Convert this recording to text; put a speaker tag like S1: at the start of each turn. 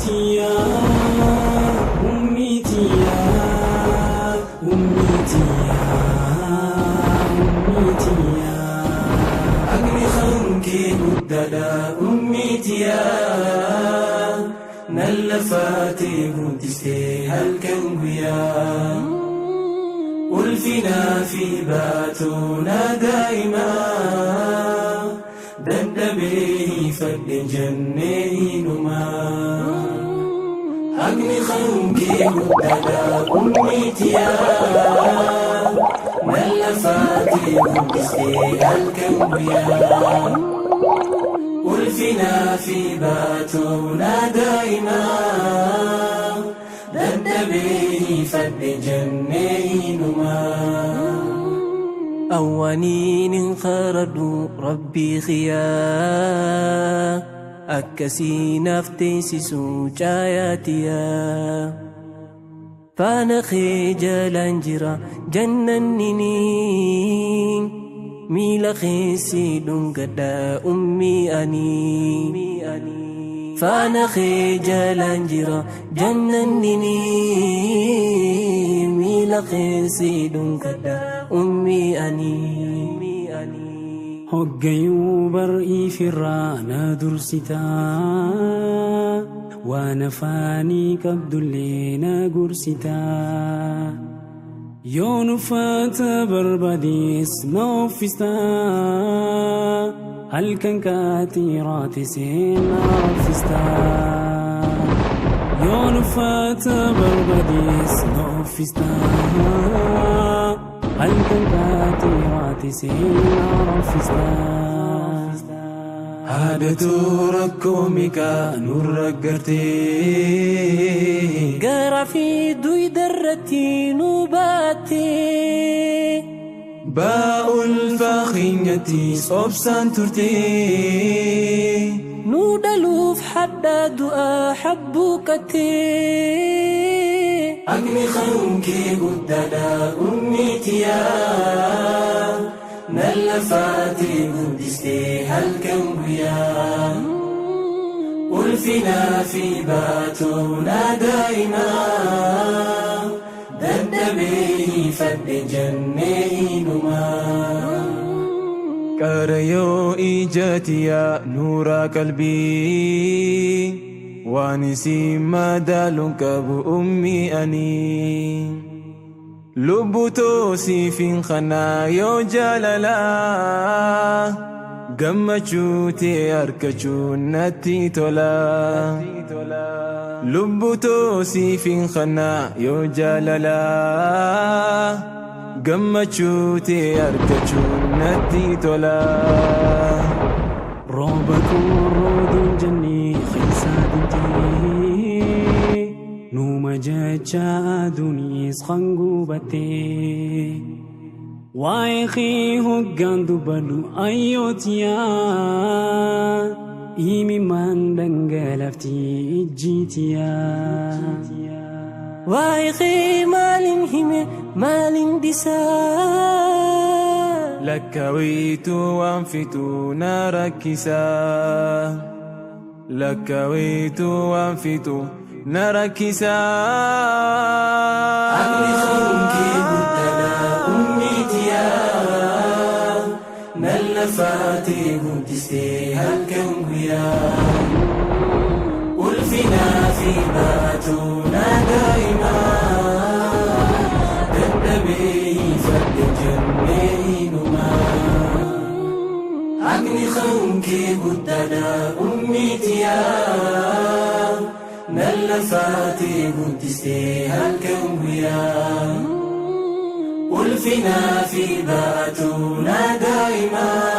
S1: Ummiitiyaa, ummiitiyaa, ummiitiyaa, ummiitiyaa. Haqni kan kee guddaadha ummiitiyaa. Nan lafaatee guddistee halkan guyyaa. Ulfinaa fi baatoona daa'imaa. Dadhabee hiifadhe jennee hinumaa. Haqni kan kee guddaadha ummiitiyaa. Nan lafaatee guddistee halkan guyyaa. Ulfinaa fi baatoona daa'imaa. Dadhabee hiifadhe jennee hinumaa.
S2: Awwaaniin hin qaradhu rabbii khiyaa akkasii naaf teessisu caayaatiyaa. Faana kee jalaan jira jannannini miila keessi dhungadha ummii ani. Faana kee jalaan jira jannannini miila keessi dhungadha ummii ani.
S1: Hoggayyuu bar'ii firraa na dursitaa, waan afaanii qabdullee na gorsitaa. Yoon uffata barbaadees na uffistaa, halkan kaatiraattisee na raffistaa. Yoon uffata barbaadees na uffistaa, halkan kaatiraattisee na raffistaa.
S3: Haadhatu rakkoo meeqaa nurra gartee.
S2: Garaa fi duyda irratti nu baattee.
S3: Baa ulfaa keenyattis obsaan turtee.
S2: Nu dhaluuf hadhaa du'aa habbuuqattee.
S3: Haqni kan kee guddaadha ummiitiyaa. Nan lafaatee guddistee halkan guyyaa. Ulfinaa fi baatoona daa'imaa. Dadhabee hiifadhe jennee hinumaa. Qarayoo ijatiyaa nuura qalbii. Waan isin madaaluun qabu ummii ani. Lubbutoo siifin kanaa yoo jaalalaa. Gammachuu tee argachuun natti tola. Lubbutoo siifin kanaa yoo jaalalaa. Gammachuu tee argachuun natti tola.
S1: Rooba korrooduun jennee keessa dintee, nuuma jecha aduunis kan gubattee. Waa'ee kee hoggaan dubbadhu ayyootiyaa, imimmaan dhangalafti ijjiitiyaa.
S2: Waa'ee kee maalin hime maalin dhisaa?
S3: Lakkaawwitu waan fitu na rakkisaa. Lakkaawwitu waan fitu na rakkisaa.
S1: Haqni kan kee guddaadha ummiitiyaa. Nan lafaatee guddistee halkan guyyaa.
S3: Ulfinaa fi baatoona daa'imaa. Dadhabee hiifadhe jennee hinumaa.
S1: Haqni kan kee guddaadha ummiitiyaa. Nan lafaatee guddistee halkan guyyaa. Ulfinaa fi baatoona daa'imaa.